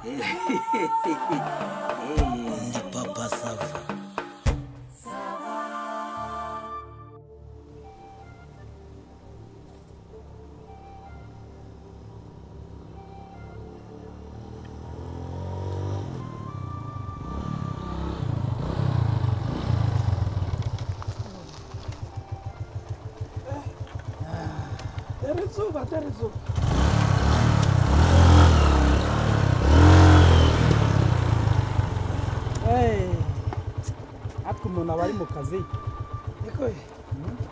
Ndi Papa Sava. Izuba, dore izuba. Natwe umuntu aba ari mu kazi. Umuntu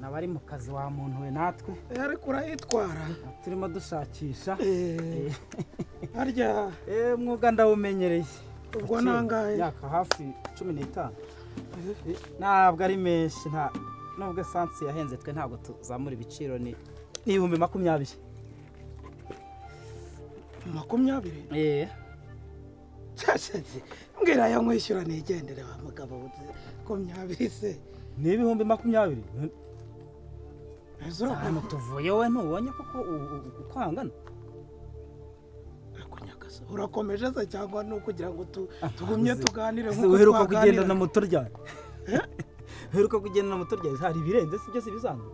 aba ari mu kazi wa muntu we natwe. Ariko urayitwara. Turimo dushakisha. Harya mwuga ndawumenyereye. Ubwo nangahe? Myaka hafi 15. Ntabwo ari menshi nta. Nubwo esansi yahenze twe ntabwo tuzamura ibiciro ni 20,000. 20? Eh. Cyasheze. Mbwira yo nkwishyura nigendere wa mugabo 20 se. Ni 20,000. Ezo hano tuvuye we ntubonye koko ukwangana. Akunyakasa. Urakomeje se cyangwa no kugira ngo tugumye tuganire nkuko uheruka kugenda na moto ryari? Heruka kugenda na moto ryari hari ibirenze si byose bisanzwe.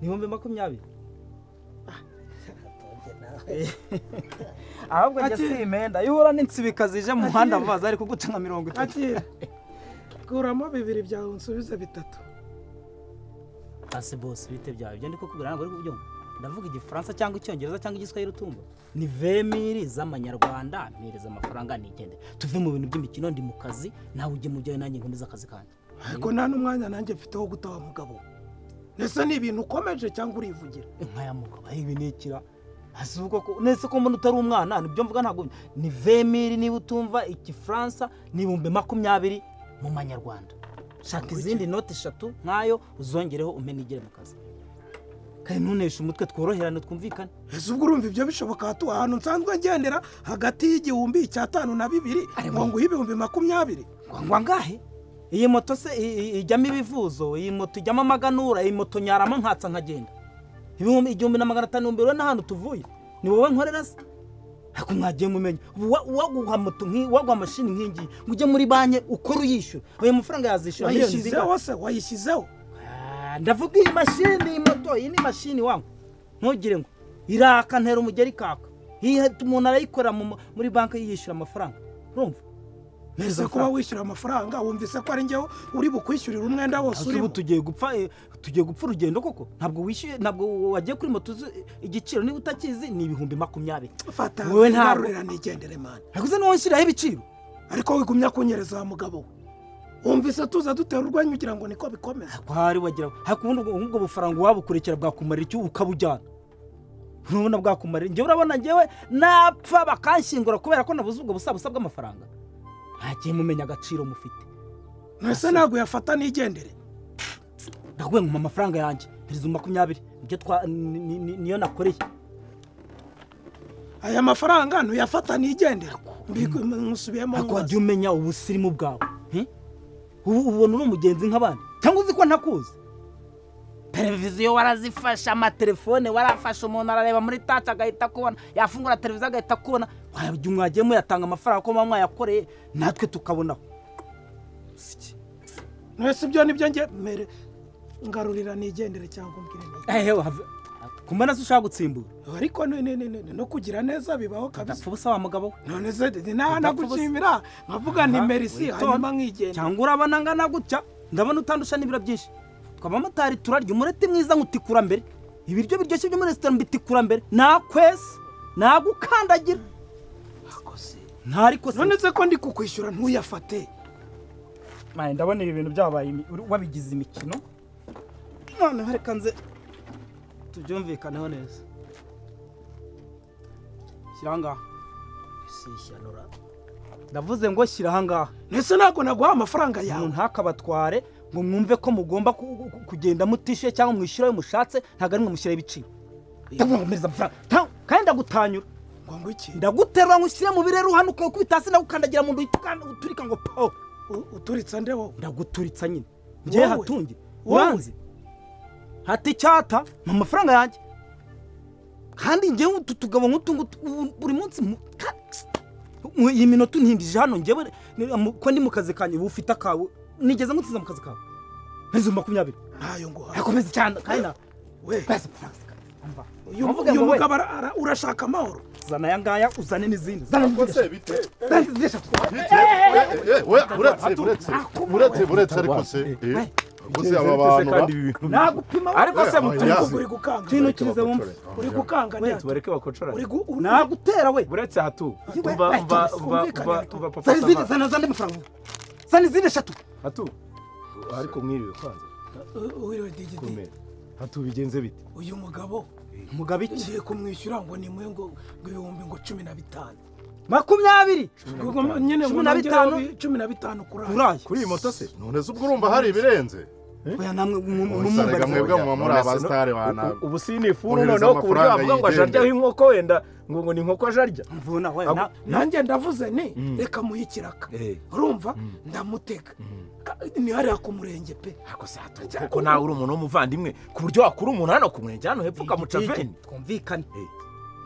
Ni 20,000. Ahubwo njye si imenda ihura n'insibika zije mu muhanda vaza ari kuguca nka 30. Akira. Kuramo 2 byawe unsubize 3. Ase boss bite byawe ibyo ndiko kubwira ntabwo ari kubyumva. Ndavuga igifaransa cyangwa icyongereza cyangwa igiswahili utumva. Ni 20,000 z'amanyarwanda, mpereza amafaranga nigende. Tuve mu bintu by'imikino ndi mu kazi nawe ujye mu byawe nanjye nkomeza akazi kanjye. Ariko nta n'umwanya nanjye mfite wo gutawa mugabo. Nese ni ibintu ukomeje cyangwa urivugira? Inka ya mugabo ibi nikira. Asuko ko nese ko mbona utari umwana nibyo mvuga ntabwo ni 20,000 niba utumva igifaransa ni 20,000 mu manyarwanda. Shaka izindi note 3 nkayo uzongereho umenigere mu kazi. Kandi ntuneshe umutwe tworoherane twumvikane. Ese ubwo urumva ibyo bishoboka hatu ahantu nsanzwe ngendera hagati y'igihumbi 5 na 2 ngo nguhe 20,000. Ngo angahe? Iyi moto se ijyamo ibivuzo, iyi moto ijyamo amaganura, iyi moto nyarama nkatsa nkagenda. 1500 mbere n'ahantu tuvuye. Ni wowe nkorera se? Ariko mwagiye mumenya waguha moto nki waguha mashini nkingi ngo ujye muri banki ukora uyishyura. Ayo mafaranga yazishyura miliyoni zingahe? Wayishyizeho se? Wayishyizeho? Ndavuga iyi mashini, iyi moto, iyi ni mashini wangu. Ntugire ngo iraka ntera umugeri kaka. Iyi umuntu arayikora muri banki yishyura amafaranga. Urumva? Nese kuba wishyura amafaranga wumvise ko ari njyewe uri bukwishyurira umwenda wose urimo. Ubu tugiye gupfa urugendo koko. Ntabwo wishyuye, ntabwo wagiye kuri moto igiciro niba utakizi ni 20,000. Fata wowe ntabwo nigendere man. Nakuze niwo nshyiraho ibiciro. Ariko wigumya kunyereza wa mugabo we. Wumvise tuza dutera urwenya ugira ngo niko bikomeza. Kwari wagira hakundi ubwo bufaranga wabukurekera bwakumarira icyo ukabujyana. Urabona bwakumarira. Njye urabona njyewe napfa bakanshyingura kubera ko nabuze ubwo busabusa bw'amafaranga. Ntagiye mumenya agaciro mufite. Nese ntabwo yafata nigendere. Ndaguye nguma amafaranga yanjye. Mpereza 20 nibyo twa niyo nakoreye. Aya mafaranga ntuyafata nigendere. Mbisubiyemo. Ariko wajya umenya ubusirimu bwawe. Ubu ubona uri umugenzi nk'abandi cyangwa uzi ko ntakuzi. Televiziyo warazifasha, amatelefone warafasha, umuntu arareba muri touch agahita kubona, yafungura televiziyo agahita kubona. Wajya mwagiye muyatanga amafaranga ko mwayakoreye natwe tukabonaho. Nese ibyo nibyo nge mere ngarurira nigendere cyangwa umbwire neza. Kumana se ushaka gutsimbura. Ariko no kugira neza bibaho kabisa. Ndapfa ubusa wa mugabo we. None se nagushimira nkavuga nti merci hanyuma nkigenda. Cyangwa urabona ngana gutya ndabona utandusha n'ibiro byinshi. Twabamotari turarya umureti mwiza nkutikura mbere. Ibiryo biryoshye byo muri restaurant mbitikura mbere. Nakwese nagukandagira. Akose. Ntariko se. None se ko ndi kukwishyura ntuyafate. Maye ndabona ibi bintu byabaye wabigize imikino. None reka nze tubyumvikaneho neza. Shyira ahangaha. Sishyanura. Ndavuze ngo shyira ahangaha. Nese ntabwo naguha amafaranga yawe. Ntakabatware ngo mwumve ko mugomba kugenda mutishyuye cyangwa mwishyura ayo mushatse, ntabwo ari mwe mushyiraho ibiciro. Ndaguhereza amafaranga kandi ndagutanyura. Ngo iki? Ndaguterura ngushyire mu birere hano ukubita hasi ndagukandagira mu nda uturika ngo po. Uturitsa nde wowe? Ndaguturitsa nyine. Ngiye hatunge. Uranzi? Hati cyata mu mafaranga yanjye. Kandi njyewe utu tugabo nk'utu buri munsi iyi minota untindije hano njyewe ko ndi mu kazi kanjye uba ufite akawe nigeze ngutiza mu kazi kawe n'izo 20 ntayo nguha akomeza cyane kandi na we uyu mugabo urashaka amahoro zana aya ngaya uzane n'izindi zana n'izindi uretse ariko se gusa aba bantu nagupima ariko se uri gukanga tinukirize wumva uri gukanga we tubareke bakocorane nagutera we uretse hatu umva papa zana zana amafaranga zana izindi 3 hatu ariko mwiriwe kwanza wiriwe digidi hatu bigenze bite uyu mugabo mugabo iki ngiye kumwishyura ngo ni mwe ngo ibihumbi ngo 15 20 nyine 15 15 kuri iyi moto se none se ubwo urumva hari ibirenze oya namwe mumumbarira mwebwe muba muri abasitari wana ubu si ni ifuru noneho ku buryo bavuga ngo ajaryaho inkoko wenda ngo ni inkoko ajarya mvuna oya nanjye ndavuze ni reka muhe ikiraka urumva ndamutega ni hariya ku murenge pe ariko se kuko nawe uri umuntu w'umuvandimwe ku buryo wakura umuntu hano ku murenge hano hepfo ukamuca veni twumvikane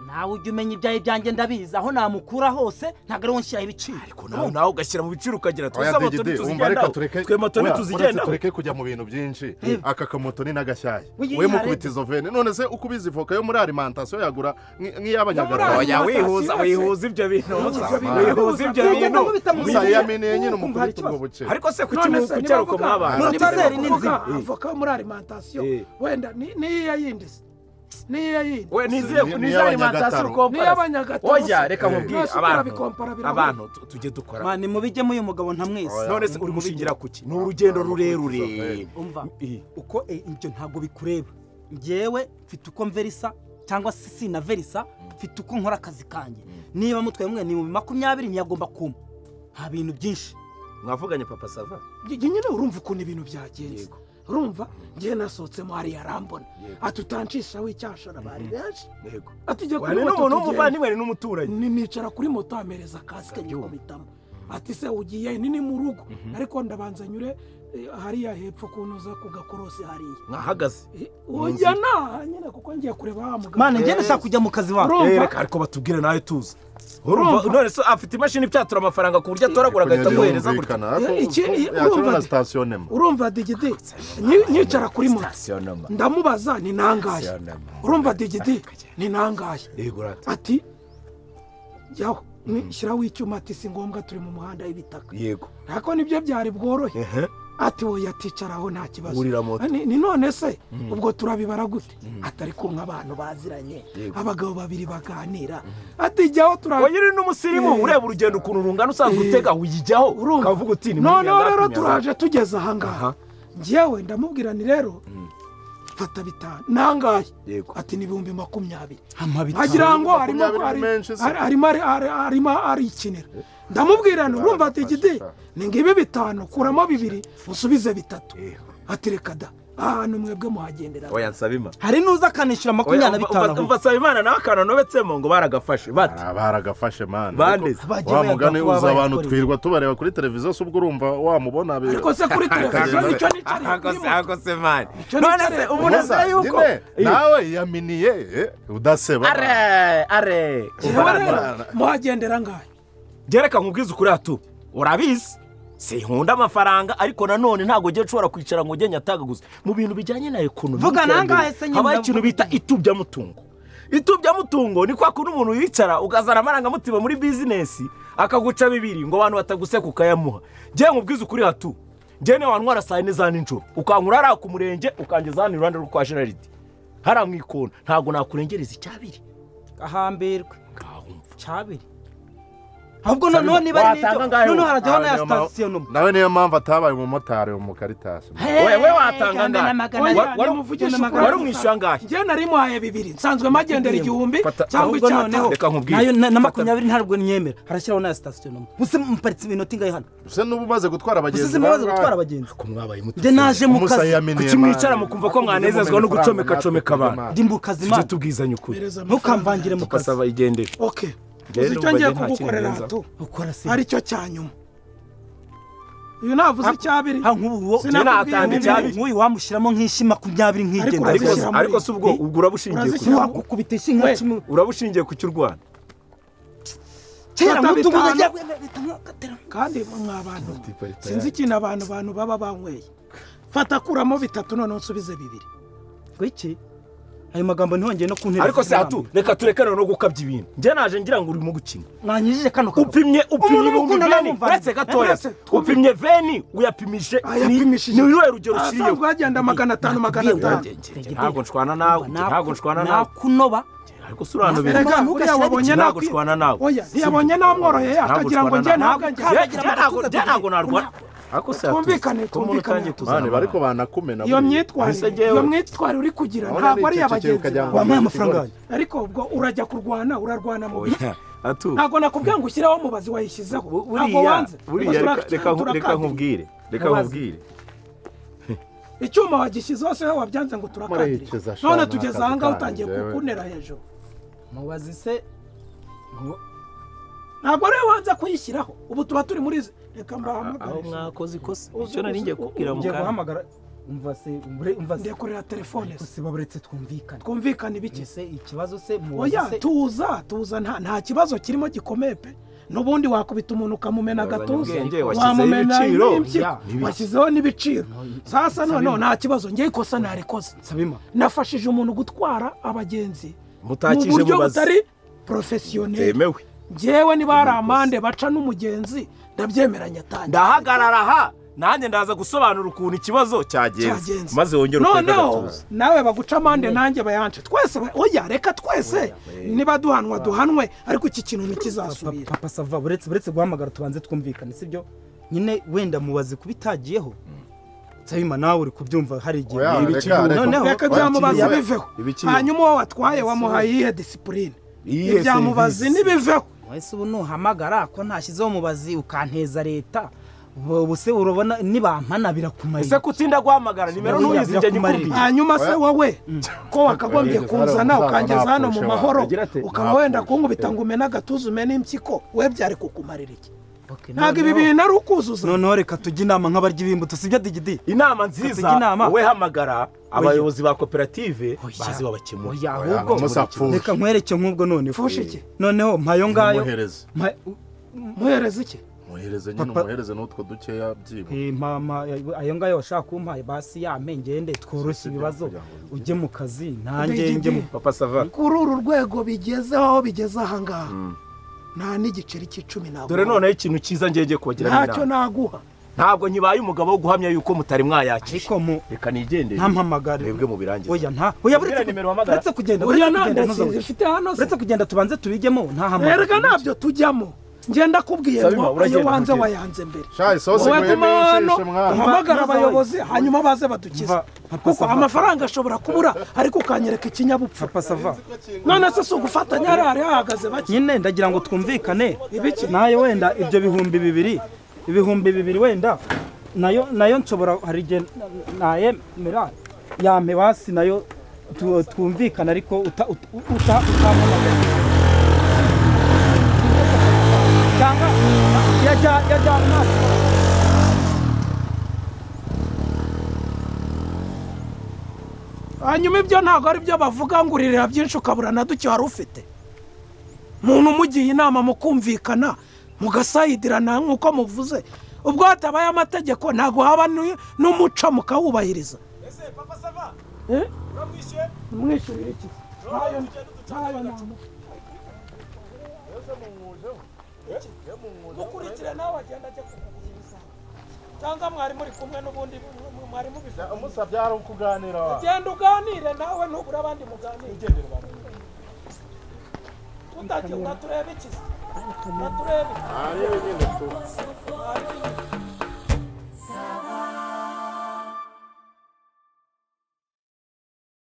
nawe ujya umenya ibyaye byanjye ndabizi aho namukura hose ntabwo ariwo nshyiraho ibiciro ariko nawe ugashyira mu biciro ukagira twese moto ntituzigendaho twe moto ntituzigendaho tureke kujya mu bintu byinshi aka kamoto ni n'agashyashya we mukubita izo veni none se uko ubizi voka yo muri alimentation yagura nk'iy'abanyarwanda oya wihuza ibyo bintu wihuza ibyo bintu musayaminiye nyine umukubita ubwo buce ariko se kuki mu uko mwabana avoka yo muri alimentation wenda n'iya yindi se niya yindi we niziye niziye alimentation ukompara oya reka mubwire abantu tujye dukora mani mubijyemo uyu mugabo ntamwese none se uri gushingira kuki ni urugendo rurerure umva uko ibyo ntabwo bikureba njyewe mfite uko mverisa cyangwa se sina verisa mfite uko nkora akazi kanjye niba mutwaye mwe ni mu 20 ntiyagomba kumpa nta bintu byinshi mwavuganye papa sava nyine urumva ukuntu ibintu byagenze urumva ngiye nasohotsemo hariya arambona ati utancisha w'icyashara bari benshi ati kuri moto n'umuntu w'umuvandimwe ni n'umuturanyi nicara kuri moto amereza kasike nyikubitamo ati se ugiye ni mu rugo ariko ndabanza nyure hariya hepfo kunoza ku gakorosi hariya mwahagaze ujya naha nyine kuko ngiye kureba wa mugabo mane njye ndashaka kujya mu kazi wawe reka ariko batubwire nawe tuza urumva none se afite imashini ipyatura amafaranga ku buryo atoragura agahita amuhereza gutya urumva digidi nyicara kuri moto ndamubaza ni nangahe urumva digidi ni nangahe ati jyaho shyiraho icyuma ati si ngombwa turi mu muhanda w'ibitaka yego ariko nibyo byari bworohe ati wowe yaticaraho nta kibazo ni none se ubwo turabibara gute atari ko nk'abantu baziranye abagabo babiri baganira ati jyaho turabona uri n'umusirimu ureba urugendo ukuntu rungana usanzwe utega uyijyaho ukavuga uti ni noneho rero turaje tugeze ahangaha njyewe ndamubwira ni rero fata 5 nangahe ati ni 20,000 agira ngo arimo arikinira ndamubwira nti urumva ati gidi ni ngibi 5 kuramo 2 usubize 3 ati reka da ahantu mwebwe muhagendera oya nsabima hari nuza akanishyura 25 umva Nsabimana nawe akantu nobetsemo ngo baragafashe bate baragafashe man wa mugani uza abantu twirwa tubareba kuri televiziyo se ubwo urumva wamubona ariko se kuri televiziyo nicyo nicariye ako se man none se umuntu azira yuko nawe yaminiye udaseba are muhagendera ngahe gereka nkubwize ukuri atu urabizi sinkunda amafaranga ariko nanone ntabwo ngiye nshobora kwicara ngo ujye nyatagaguza mu bintu bijyanye na ekonomi vuga nangahe se nyine habaho ikintu bita itubyamutungo itubyamutungo ni kwa kuntu umuntu yicara ukazana amarangamutima muri bizinesi akaguca 2 ngo abantu bataguseka ukayamuha ngiye nkubwize ukuri hatu ngiye niba wantwara saa 4 za nijoro ukankura hariya ku murenge ukangeza hano iruhande rwo kwa Gerard hariya mu ikona ntabwo nakurengereza icyabiri ahambirwe cyabiri ahubwo noneho niba ari nibyo noneho harajyaho na sitasiyo numwe nawe niyo mpamvu atabaye umumotari mu Caritas wewe watanga angahe wari umwishyura angahe njye nari muhaye 2 nsanzwe magendera 1000 cyangwa icyatanu reka nkubwire nayo na 20 ntabwo nyemera harashyiraho na sitasiyo numwe buse mparitse iminota ingahe hano buse n'ubu umaze gutwara abagenzi buse mumaze gutwara abagenzi ko mwabaye muto njye naje mu kazi kuki mwicara mukumva ko mwanezezwa no gucomeka comeka abantu ndi mu kazi tujye tubwizanya ukuri ntukamvangire mu kazi pasava igendere okay uzi icyo ngiye kugukorera hato aricyo cya nyuma Uyu navuze icyabiri. Sinatanga icyabiri. Nk'uyu wamushyiramo nk'ishi 20 nkigenda. Ariko si ubwo ubwo urabushingiye ku wakukubita ishi nka 10. Urabushingiye ku cy'u Rwanda. Kera mutungo kandi mwa bantu. Sinzi ikintu abantu baba banyweye. Fata kuramo 3 none nsubize 2. Gwiki? Ayo magambo ntihongeye no kuntera. Ariko se atu reka turekane no gukabya ibintu. Njye naje ngira ngo urimo gukina. Mwanyijije kano kano. Upimye ibihumbi uretse gatoya. Upimye veni uyapimije. Ni uruhe rugero ushiriye? Asanzwe agenda 500 500. Ntabwo nshwana nawe. Ntabwo nshwana nawe. Nakunoba. Ariko surano biri. Uriya wabonye ntabwo nshwana nawe. Oya, ntiyabonye namworoheye akagira ngo njye ntabwo narwana. Ako se twumvikane mane bariko banakumena iyo myitwarire uri kugira ntabwo ari abagenzi wampaye amafaranga. Ariko ubwo urajya kurwana urarwana mu ntabwo nakubwiye ngo ushyireho mubazi wayishyizeho ntabwo wanze. Reka nkubwire icyuma wagishyizeho se wabyanze ngo turakandire none tugeze aha ngaha utangiye kukunera hejuru. Mubazi se ntabwo ariwe wanze kuyishyiraho ubu tuba turi muri reka mbahamagare. Aho mwakoze ikosa icyo nari ngiye kubwira mu kanya. Guhamagara umva se ndekorera telefone se baburetse twumvikane. Twumvikane ibiki se ikibazo se mubazi se? Oya tuza nta kibazo kirimo gikomeye pe. N'ubundi wakubita umuntu ukamumena agatuza wamumena impyiko washyizeho n'ibiciro. Sasa noneho nta kibazo ngiye ikosa narikoze. Nafashije umuntu gutwara abagenzi mu buryo butari professionnel. Njyewe niba hari amande baca n'umugenzi ndabyemeranya atangiye. Ndahagarara aha nanjye ndaza gusobanura ukuntu ikibazo cyagenze maze wongere ukwega agatuza. Nawe baguca amande nanjye bayance twese. Oya reka twese niba duhanwa duhanwe ariko iki kintu ntikizasubira. Papa Sava buretse guhamagara tubanze twumvikane sibyo? Nyine wenda mubazi kubitagiyeho. Nsabima nawe uri kubyumva hari igihe noneho reka byamubazi biveho. Hanyuma uwo watwaye wamuhaye iyihe discipline? Ibyamubazi nibiveho. Wese ubu nuhamagara ko ntashyizeho mubazi ukanteza leta ubu se urabona nibampana birakumarira. Ese kutsinda guhamagara nimero ntuyizi njye nyikubwiye. Hanyuma se wowe ko wakagombye kunzana ukangeza hano mu mahoro ukaba wenda kunkubita ngo umene agatuza umene impyiko we byari kukumarira iki? Ntabwo ibi bintu ari ukuzuza. Noneho reka tujye inama nk'abarya ibimbuto sibyo Digidi? Inama nziza wowe hamagara abayobozi ba koperative bazi babakemura. Oya ahubwo reka nkwereke nk'ubwo none. Fushe iki? Noneho mpayo ngayo. Muhereze iki? Muhereze nyine umuhereze n'utwo dukeya byibo. Mama ayo ngayo washaka kumpaye basi yame ngende tworoshye ibibazo ujye mu kazi nanjye njye mu Papa Sava. Kuri uru rwego bigezeho bigeze aha ngaha. Nta n'igiceri cy'icumi naguha. Dore noneho ikintu cyiza ngiye kubagira inama. Ntacyo naguha. Ntabwo nkibaye umugabo wo guhamya yuko mutari mwayakije. Ariko mu reka nigendere. Ntampamagare. Mwebwe mubirangize. Oya nta. Oya buretse kugenda. Oya nta ifite hano se. Buretse kugenda tubanze tubijyemo ntahamagare. Erega nabyo tujyamo. Ngenda kubwiye ngo ayo wanze wayanze mbere. Shayi sose uhamagara abayobozi hanyuma baze badukize. Kuko amafaranga ashobora kubura ariko ukanyereka ikinyabupfura. Papa Sava. None se si ugufatanya hari hahagaze bake. Nyine ndagira ngo twumvikane. Nayo wenda ibyo 2000 wenda nayo nshobora hari igihe nayemera yampe basi nayo twumvikana ariko utampamagara. Cyangwa yajya Hanyuma ibyo ntabwo ari byo bavuga ngo uririra byinshi ukabura na duke wari ufite. Umuntu umugiye inama mukumvikana mugasayidirana nk'uko muvuze ubwo hatabaye amategeko ntabwo haba n'umuco mukawubahiriza. Ese Papa Sava uramwishyuye? Umwishyurira iki? Mukurikire nawe agenda ajya kukuguriza cyangwa mwari muri kumwe n'ubundi mwari mubifite. Umusabye hari ukuganira. Ugenda uganire nawe ntubura abandi muganire. Ugendere bana. Utagiye uratureba iki? Uratureba iki? Arebe nyine tu.